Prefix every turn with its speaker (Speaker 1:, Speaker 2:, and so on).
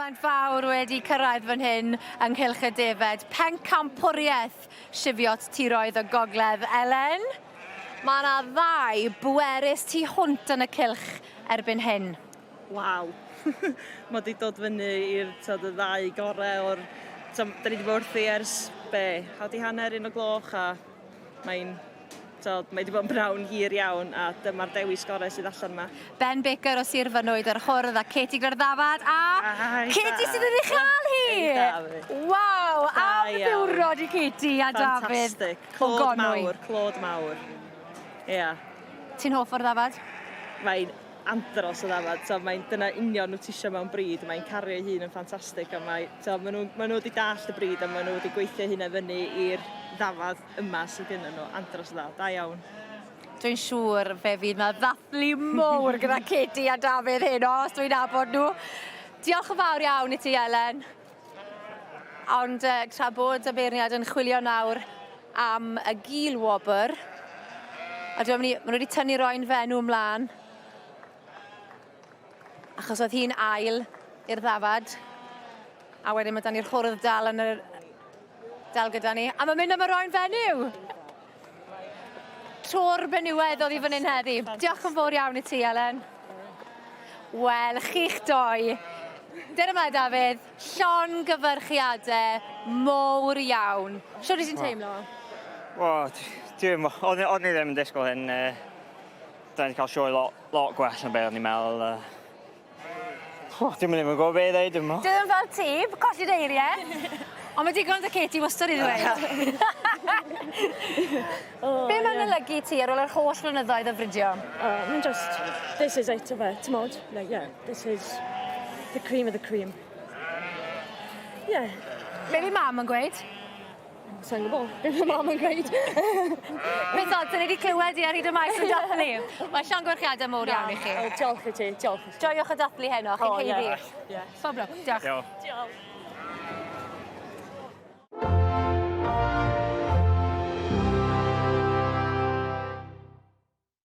Speaker 1: Llwyddiant fawr wedi cyrraedd fan hyn yng Nghylch y Defed. Pencampwriaeth Sifiot Tiroedd y Gogledd, Elen. Mae yna ddau bwerus tu hwnt yn y cylch erbyn hyn.
Speaker 2: Waw. Mae wedi dod fyny i'r tod, y ddau gorau o'r... Da ni wedi bod wrthi ers be, hawdd i hanner un o gloch a mae'n Tod, mae wedi bod yn bnawn hir iawn a dyma'r dewis gorau sydd allan yma.
Speaker 1: Ben Baker o Sir Fynwy ar y chwrdd a Katie Glerddafad a Katie sydd wedi chael hi! Waw, am ddiwrnod i Katie a Dafydd.
Speaker 2: Fantastic. Clod mawr, clod mawr. Ia. Yeah.
Speaker 1: Ti'n hoff o'r ddafad?
Speaker 2: Mae'n andros o ddafad. So mae'n dyna union wyt ti eisiau mewn brid. Mae'n cario ei hun yn ffantastig a mae, so, maen nhw, maen nhw wedi dallt y brid a maen nhw wedi gweithio hynna fyny i'r ddafad yma sydd gyda nhw. Andros o dda. Da iawn.
Speaker 1: Dwi'n siŵr fe fydd 'na ddathlu mowr gyda Katie a Dafydd heno os dwi'n nabod nhw. Diolch yn fawr iawn i ti Elen. Ond uh, tra bod y beirniad yn chwilio nawr am y gil wobr, a dwi'n mynd i, maen nhw wedi tynnu roi'n fenw ymlaen, achos oedd hi'n ail i'r ddafad, a wedyn mae dan ni'r hwrdd dal yn yr, dal gyda ni, a mae'n mynd am y roi'n fenyw! Tro'r benywedd oedd i fan hyn heddi. Diolch yn fawr iawn i ti, Elen. Wel, chi'ch doi. Dyna yma, Dafydd, llon gyfyrchiadau mowr iawn. Siwr i ti'n teimlo?
Speaker 3: O, dwi'n... O'n i ddim yn disgwyl hyn. Da ni wedi cael sioe lot, lot gwell na beth o'n i'n meddwl. O, dwi'm yn even gwybod be i ddeud, dwi'm yn. Dwi
Speaker 1: ddim fel ti, colli dy eirie. Ond mae digon 'da Katie wastad i ddweud.
Speaker 4: Oh,
Speaker 1: Be mae'n yeah. olygu i ti ar ôl yr holl flynyddoedd o fridio?
Speaker 4: Mae'n just, this is it of it, t'mod? Like, yeah, this is the cream of the cream. Yeah.
Speaker 1: Be fi mam yn gweud?
Speaker 4: Sai'n gwbo beth ma' mam yn gweud.
Speaker 1: Beth od, 'dyn ni 'di clywed 'i ar hyd y maes yn dathlu. Wel llongyfarchiade mowr iawn i chi.
Speaker 4: O diolch i ti, diolch i ti.
Speaker 1: Joiwch y dathlu heno, chi'n haeddu.
Speaker 4: Ie.
Speaker 1: Pob lwc, diolch.
Speaker 3: Diolch.
Speaker 4: Diolch.